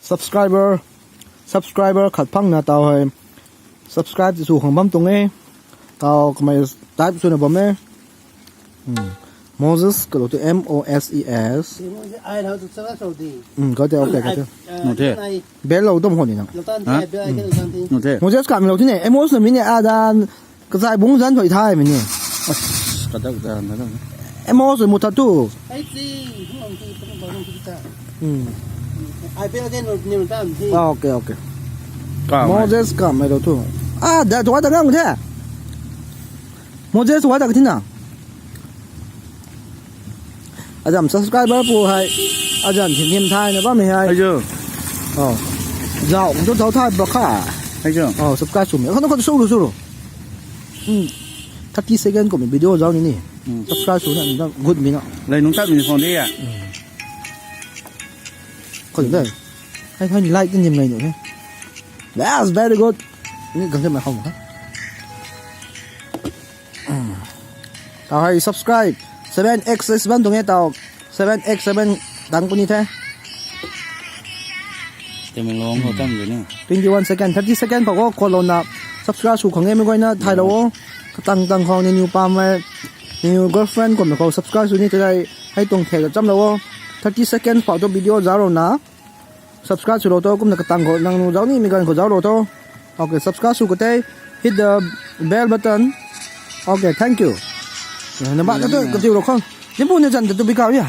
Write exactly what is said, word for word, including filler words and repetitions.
Subscriber, subscriber khat phangna tau hei. Subscribe sw khang bam tuang e. Tau kamei type swna bam e. Hmm. Moses kalou tu M O S E S. Ai rau tu sa sa di. Hmm, kau te, okay, kau te. Ai, ah, Nung the. Ai. Bel lou tum hon ni na. Lou tan Ha? Ai bel ai ke lou tan ti. Nung the. Moses kamei lou ti ne. Amos na mi ne adan. Kazai bung zan thoi thai mi ni. As, kadak zan na dam. Amos mu ta tu. Ai ti, hung ti, hung ba hung ti ta. Hmm. Ai bel ai ke lou ni lou tan ti. Ah, okay, okay. Ka Moses kamei lou tu. Ah, da tu ta ngang the. Moses wa ta katina. Azam subscriber pu hei. Azam thim thim thai na bam hei. Ayo. Oh. Zau, tu tau thai ba kha. Ayo. Oh, subscribe sw mi. Khana khou sw lu, sw lu. Hmm. Thirty second kum video zau ni ni. Hmm. Subscribe sw na, na good mi na. Lai nung tat mi khong de ya. Hmm. Khou de. Hai hai like ni mai nu he. That's very good. Ni gang ke mai khong ha. Tau hei subscribe seven X S ban tuang e tau. Seven X seven dang puni the. Tamenglong khou tam de ni. Twenty one second, thirty second pha ko kolona subscribe sw khang e mi guayna thailou o. Katang tang khou ni new pam e, new girlfriend kumna khou subscribe sw ni tadai hei tuang thek cham lou o. Thirty second pha tu video zau rou na. Subscribe sw lou to, kumna katang khou nang nu zau ni mi ganv khou zau lou to. Okay, subscribe sw kate, hit the bell button. Okay, thank you. Na ba ta tu katiu lou khang. Ni bu ni zan ta tu bi kau ya.